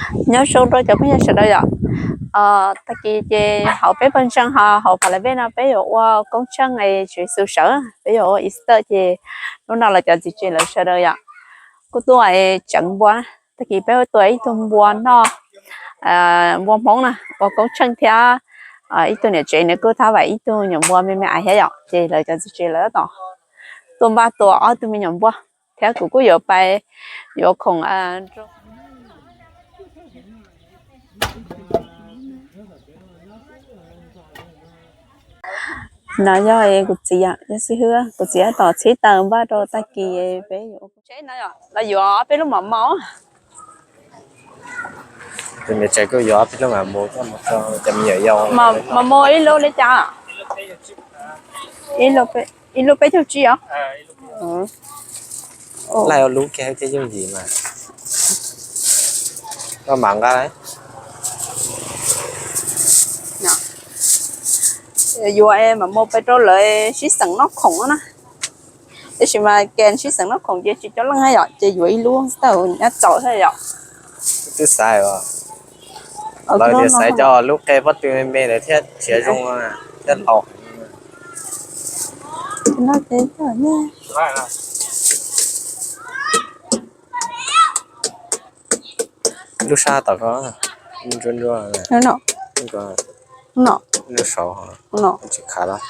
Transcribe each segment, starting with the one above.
Nyob zoo rau cov phooj ywg sawv daws yom. Tag kis ces hauv peb pawg ntseeg ho hauv Pha Lais Vej no peb yuav ua koob tsheej Tswv Yexus sawv, peb yuav ua Easter ces hnub no los cov txiv tsev lawv sawv daws yom kuj tuaj tseev npua. Tag kis peb tua ib tug npua noj, npua Hmoob na ua koob tsheej thiab ib tug niam tsev nws kuj thab vam ib tug nyuam npua me me ais thiab yom, ces lawv cov txiv tsev lawv tab tom tuaj npaj tua ob tug me nyuam npua thiab kuv kuj yuav pais yuav khoom. No yog kuv txiv, yog xib hwb, kuv txiv tab tom txhib taws npaj rau tag kis peb yuav, los yuav peb lub mam mos. Tus niam tsev kuj yuav peb lub mam mos coj mus rau cov me nyuam yaus. Mam mos ib lub li cas? Ib lub peb caug tsib os. Laij ua lub kiag thiaj yooj yim mas. Koj mam nqa. Yuav mam mus pais rau lawv sib xeem noj khoom na. Tab sis mas ke sib xeem noj khoom ces tsis coob leej thiab yom, ces yuav ib lub tawm nyab txaus thiab yom. Twb xaiv, lawv tias xaiv cov lub qe pob tw me me lawm thiab tsis zoo thiab laus. Lub sab tom ko, ntsuab ntsuab, lub saud tsis khav los,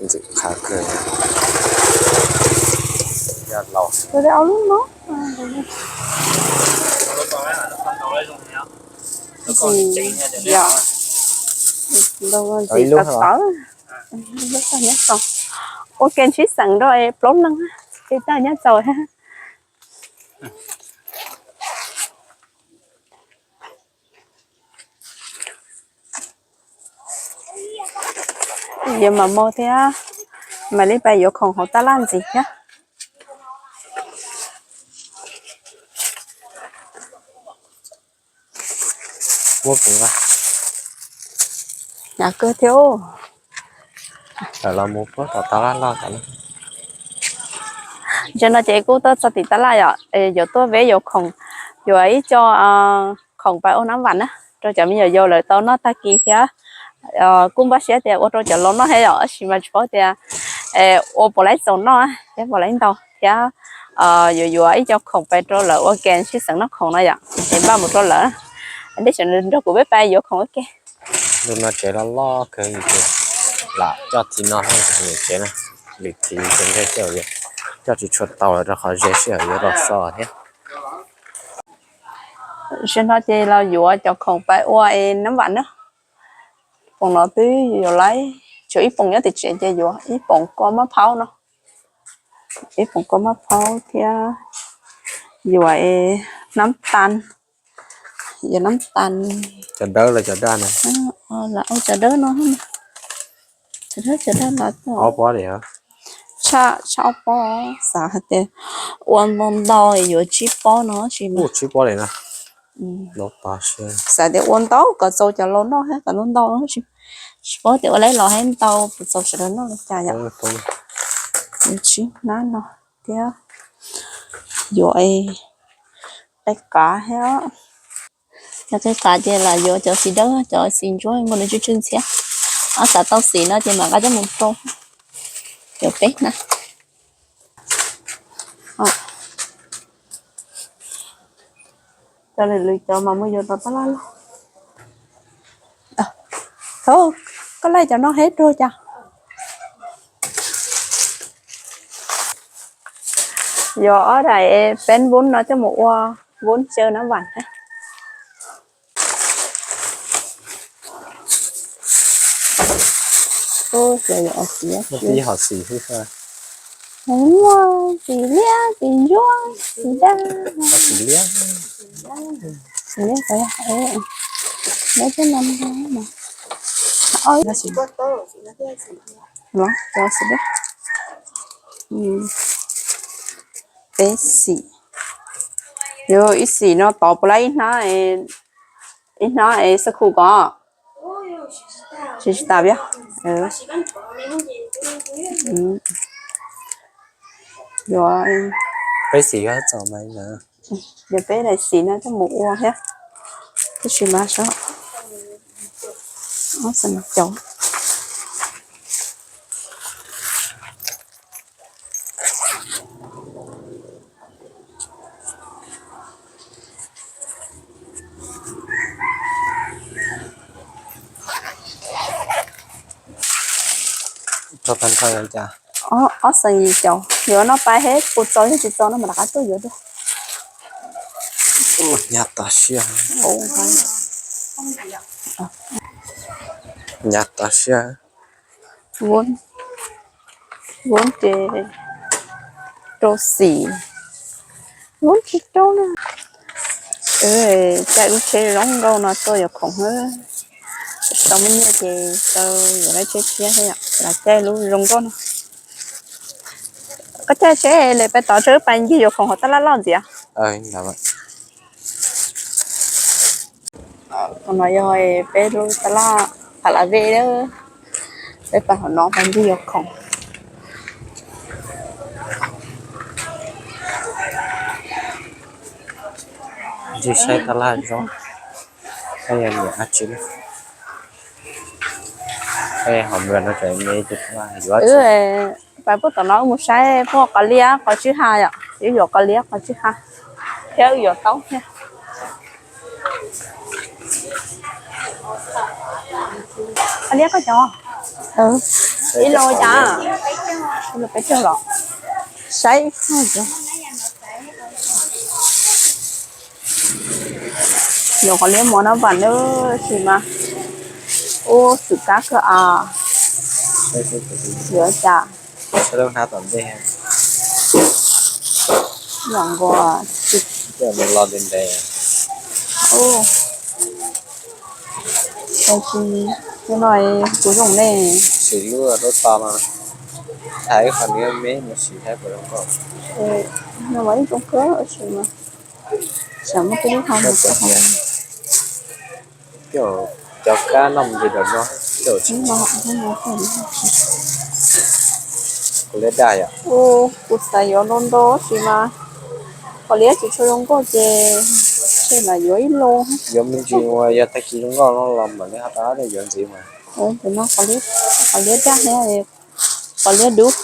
ntxim khav kawg. Yog laus. Ua ke sib xeem rau plaub leeg, ces tawm nyab txaus. Yuav mam mus thiab, mam li pais yuav khoom hauv tab laj ntxiv thiab. Hnyav kawg thiab. Los mus puag tom tab laj loj tas li. Ntawm no ces kuj tuaj txog tim tab laj yom, yuav tuaj veb yuav khoom, yuav ib co khoom pais ua nab vam na rau cov me nyuam yaus lawv tau noj tag kis thiab. Kuj npaj siab tias ua rau cov laus noj thiab yom, tab sis mas tsis paub tias ua puas laib txaus noj thiab puas laib ntau thiab. Yuav yuav ib co khoom pais rau lawv ua ke sib xeem noj khoom no yom, ces npaj mus rau lawv. Dej sawv nrog kuv peb pais yuav khoom ua ke. Lub no tsev loj loj kawg li ces lam coj txiv no niam tsev na, lwm txiv ces ntshe sij hawm coj tsis tshua tau los rau qhov ze sij hawm yuav los so thiab. Zaum no ces los yuav cov khoom pais ua nab vam na. Poom no twb yuav lawm, tshuav ib poom nyob tim tsev ces yuav ib poom kua mab phaub no, ib poom kua mab phaub thiab yuav nab tas, yuav nab tas. Cov dawb los cov daj na? Lam ua cov dawb no, cov dawb cov daj no. Ob pob li. Tshaj ob pob, xav hais tias ua ntau ntau yuav tsib pob no tsis mas. Tsib pob li na. Xav tias ua ntau kom txaus cov laus noj thiab kom ntau ntau, tsis paub tias ua lawm los thiaj ntau puas txaus sawv daws noj li cas yom. Yuav tsib hnab no thiab yuav qe qav thiab. Yog qe qav ces lam yuav cov xim dawb, cov xim ntsuab muaj nws tsw tsw ntxhiab. Ob xav tau xim no ces mam nqa coj mus rau. Yuav peb hnab. Cov lwm lwm cov mas muaj yuav rau tab laj loj. Koj laij cov no heb rau cas? Yuav ob daim peb vub no coj mus ua vub caw nab vam thiab. Xim liab, xim ntsuab, xim daj. Xim liab, xim liab. Peb xim. Yuav ib xim no tov puas laib ib hnab, ib hnab es xab khu ko. Tsis tas peb. Yuav peb xim yuav txaus mas. Yog peb daim xim no coj mus ua thiab. Tab sis mas sab ob xees caum. Ob xees yim caum, yuav no pais heb puas txaus yog tsis txaus no mas rov qab tuaj yuav dua. Nyab tag siab, nyab tag siab. Vauv ces rau xim, vauv tsis rau na. Caij lub tsheb zoo nkauj no tuaj yuav khoom, tau muaj nyiaj ces tau yuav lub tsheb tshiab thiab, los caij lub zoo nkauj no. Koj caij tsheb li peb tod tsheb pais ncig yuav khoom hauv tab laj loj ntxiv. Tus no yog peb lub tab laj pha la vej, peb pais hauv no pais ncig yuav khoom. Ntxim saib tab laj zoo, saib yog niam dab tsi na. Ho mlom no tseem me, yuav pais puag tom no mus saib puag qos liab qos tsib ha yom, yuav yuav qos liab qos tsib ha thiab yuav taub thiab. Qos liab koj cov ib los cas, ib los peb caug los, saib. Yuav qos liab mov no vam lawm sis mas ub xwm kab kawg as. Yuav cas? Los nkuas los ntev ntev. Tab sis hnub no kuv zoo ne. Sim lub rau tos no, tham ib qho niam me mus sim saib puas zoo nkauj. No mas ib zoo kawg sis mas, xyov muaj tej lub hau mus. Cov kab noj mus ntsis dam no, kuv liab daj yom. Kuv xav yuav ntau ntau sis mas qos liab tsis tshua zoo nkauj ces tseg mam yuav ib lo. Yuav me ntsis uas yog tag kis zoo nkauj no los mam li ho rov qab yuav ntxiv mas. Tus no qos liab daj thiab qos liab dub.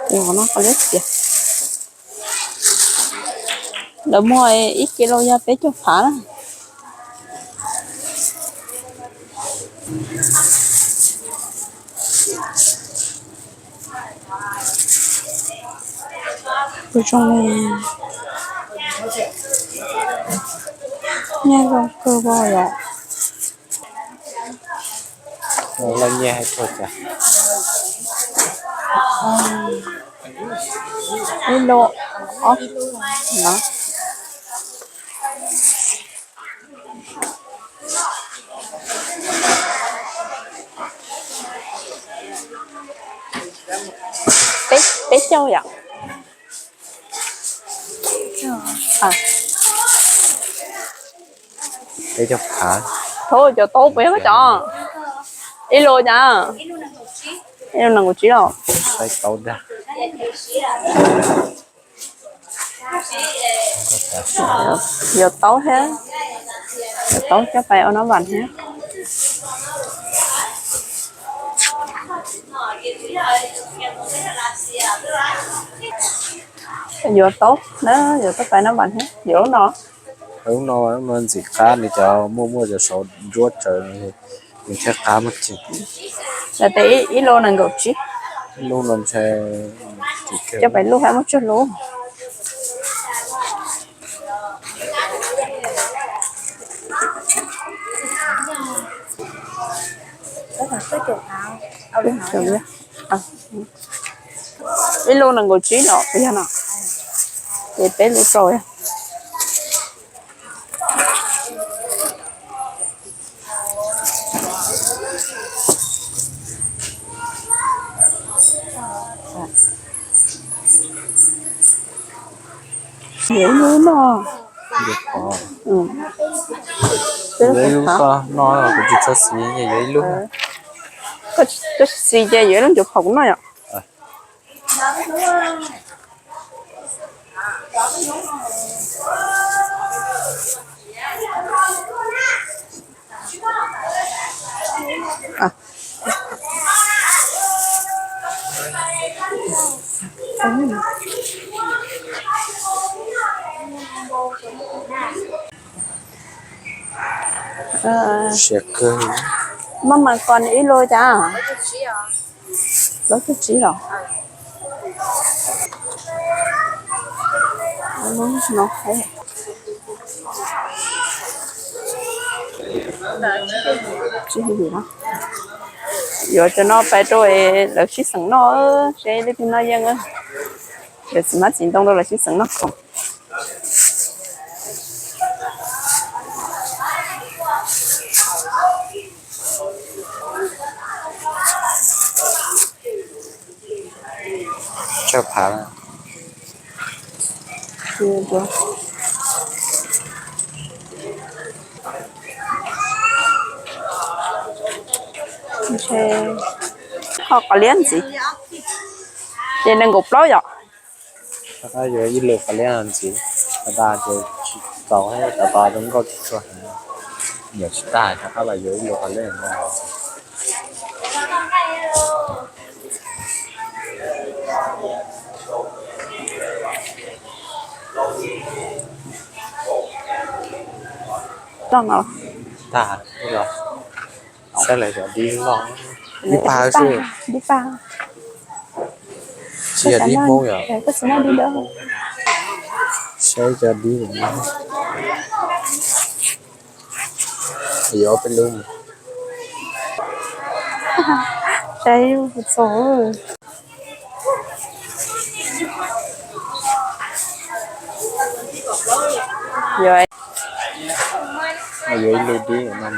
Qos no qos liab tias lawv muag ib kis los yog peb caug phav na. Kuv zoo li, nyiaj zoo kawg voj yom. Loj nyiaj hais txog cas. Ib lo ob no, peb caug yom. Peb caug phav. Thaum cov taub puas yog koj cov? Ib lo cas? Ib lo nees nkaum tsib los? Saib taub dag. Yuav taub thiab, yuav taub coj pais ua nab vam thiab. Yuav taub na, yuav taub pais nab vam thiab, yuav lub no. Lub no, lub no ntxim qab, nws cov muaj muaj cov saud ntsuab tsawv, nws thiaj qab muaj cig. Ib lo nees nkaum tsib. Lub no ntshai coj pais lub hab muaj tsawg lub. Ib lub nees nkaum tsib no puas yog no? Ces peb lub rau. Yuav ib lub no. Yuav ib lub no, kuv tsis tshua xis, yuav ib lub. Koj tsis xis ces yuav ib lub ncuav phom kuv noj yom. Siab kawg. Maj mas koj ib lub cas? Plaub caug tsib los? Lub no. Yuav cov no pais rau lawv sib xeem noj, seb leej twg noj yeej. Yuav txiv hmab txiv ntoo rau lawv sib xeem noj khoom. Tsawg phav? Ho qos liab ntxiv, ces nees nkaum plaub yom. Rov qab yuav ib lub qos liab ntxiv, tas tas ces tsis txaus, tas tas zoo nkauj tsis tshua heev, nyiam tsis tag, rov qab los yuav ib lub qos liab no. Tag los, saib lawv cov dib loj, dib pag xwb. Dib pag. Tsis yog dib Hmoob yom. Saib cov dib. Yuav peb lub. Saib txog. Yuav, yuav ib lub dib no.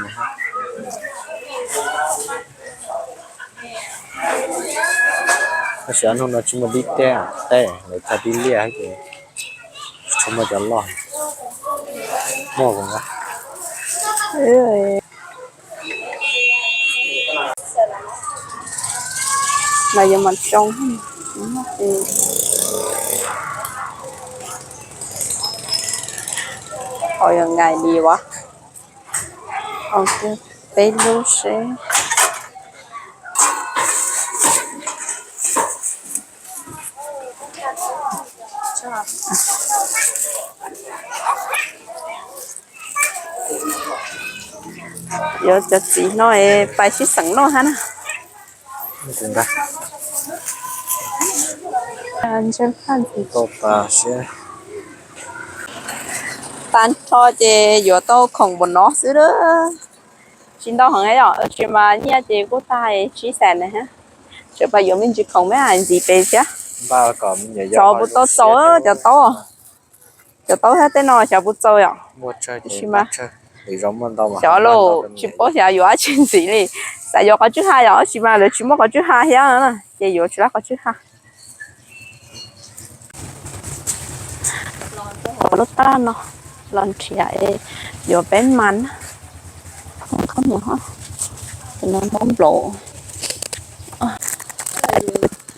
Tab sis ob hnub no tsis muaj dib teb, teb lawv txog dib liaj ces tsis tshua muaj cov loj. Muaj. Mas yuav mas tsoo. Qhov yuav nkais li as. Peb lub seb. Yuav cov txiv no pais sib xeem noj hab na. Tag nrho ces yuav tau khoom npaum no xwb a. Tsis ntau heev yom, tsis mas nyiaj ces kuj tag tsib xees na. Tseem pais yuav me ntsis khoom me ntxiv pem thiab. Xyov puas tau txaus cov taub. Cov taub thiab tej no xyov puas txaus yom. Tab sis mas xyov los tsis paub xyov yuav dab tsi ntxiv li. Xav yuav qhov tswj ha yom, tab sis mas lawv tsis muaj qhov tswj ha thiab, ces yuav tsis lab qhov tswj ha. Lub tab laj no los nrhiav yuav peb mas na. Qhov no, no npau nplaum.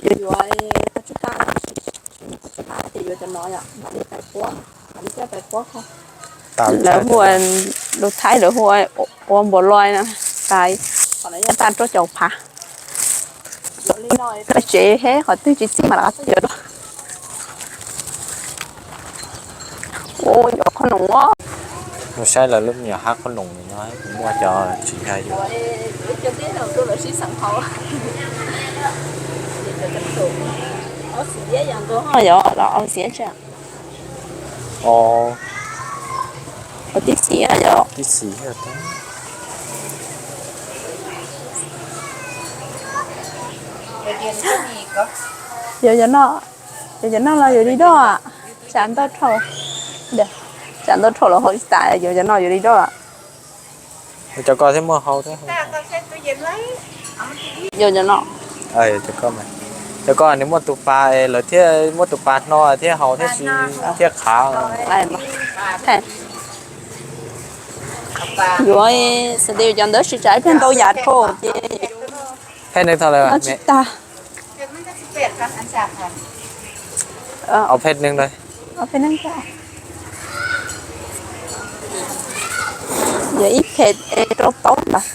Yuav yuav qhov tswj ha, qhov tswj ha ces yuav cov no yom, li pais puab, li coj pais puab ko. Lawv hu, lus Thaib lawv hu ua npaum loi na, tais, qhov no yeej tag rau caum phav. Yuav li no, tsev heb qhov twg tsis txij mas rov qab txij yuav dua. Ua yuav qhob noom os. Mus saib lawv lub me nyuam hab qhob noom no, muaj cov tsis nkag yuav. Yog los au xiav tsi. Tib xis yog, tib xis. Yuav cov no, yuav cov no los yuav li doj. Tsam ntau dhau, tsam ntau dhau los hau tsis tas, yuav cov no yuav li doj. Cov ko thiab muaj hau thiab. Yuav cov no. Cov ko, cov ko nws muaj tus pas, lawv thiaj muaj tus pas hno thiab hau thiab si, thiaj qhav. Yuav xav tias yuav cov ntawd tsis tsam ib pliag ntau yam dhau ces pheej neeg thaum lawm tsis tag. Ob pheej neeg, ob pheej neeg, yog ib pheej es rau taub ntawd.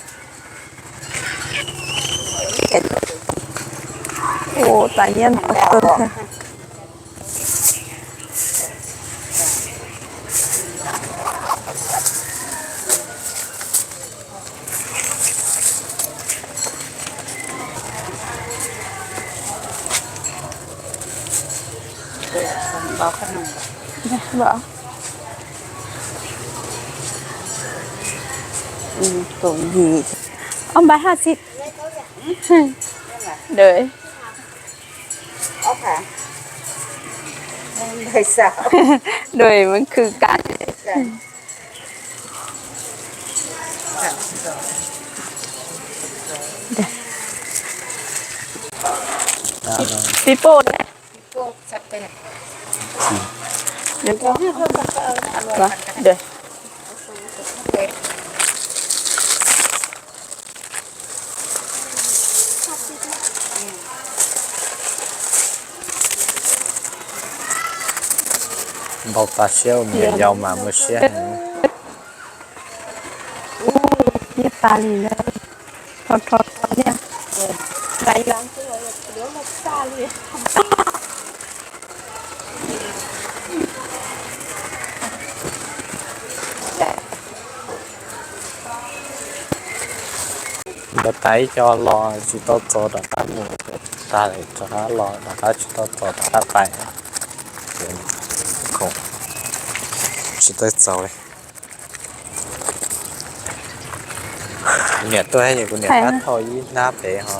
Ua tas nyiaj ntau kawg. Kaum yim, ob npav haj txhij. Dua, dua mws khw kam. Pib poj ne. Npau tas siab, me nyuam yaus mas muaj siab heev. Ub, nyiaj tas li lawm. Rho rho rho nyiaj. Npau tas ib co los tsis tau txaus rov qab mus, tas rov qab los rov qab tsis tau txaus rov qab pais. Khoom tsis tau txaus li. Kuv niam tuaj, kuv niam pab thauj ib hnab pem ho,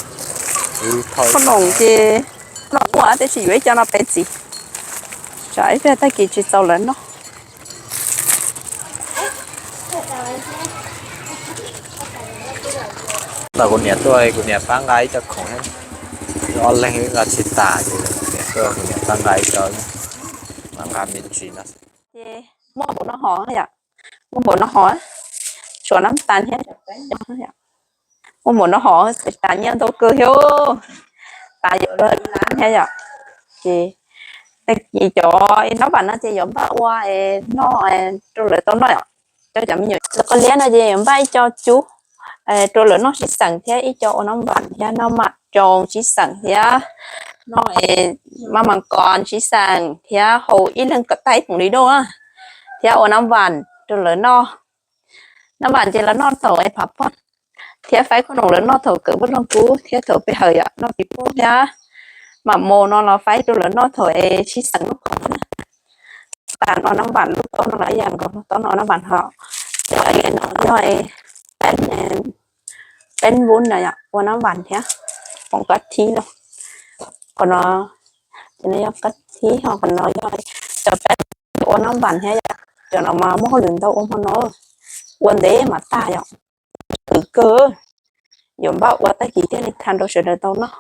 ib thauj ib hnab ces no ua tab sis yuav ib co no pem txiv, tsam ib pliag tag kis tsis txaus lawv noj. Ntawm kuv niam tuaj, kuv niam pab nqa ib co khoom, ob leeg wb nqa tsis tas ces kuv niam tuaj, kuv niam pab nqa ib co, mas nqa me ntsis no. Ces muaj npaum no hov yom, muaj npaum no hov, tshuav nab tas thiab, muaj npaum no hov, tas nyiaj ntau kawg thiab, tas yuav luag ib lab thiab yom. Ces tag kis cov nab vam no ces yuav npaj ua noj rau lawv tau noj yom. Cov, cov me nyuam qos liab no ces yuav npaj ib co cub rau lawv noj sib xeem thiab ib co ua nab vam thiab noj mam roos sib xeem thiab noj maj mas kos sib xeem thiab hau ib leeg kom tag ib poom li doj thiab ua nab vam rau lawv noj. Nab vam ces lawv noj thaum es phav poj thiab faib khoom lawv noj thaum kawm poj loog kub thiab thaum pe hawm yom, noj pib poj thiab mam mos no los faib rau lawv noj thaum es sib xeem noj khoom. Tas no nab vam lub taub no los ib yam nkaus, taub no nab vam hos. Cov no yog peb vub no yom, ua nab vam thiab poom kab thib no. Qhov no ces no yog kab thib, ho qhov no yog cov peb ua nab vam thiab yom. Cov no mas muaj hauj lwm ntau ua hmo no, ua ntev mas tag yom. Khwv kawg, yuav npaj ua tag kis thiaj li tha rau sawv daws tau noj.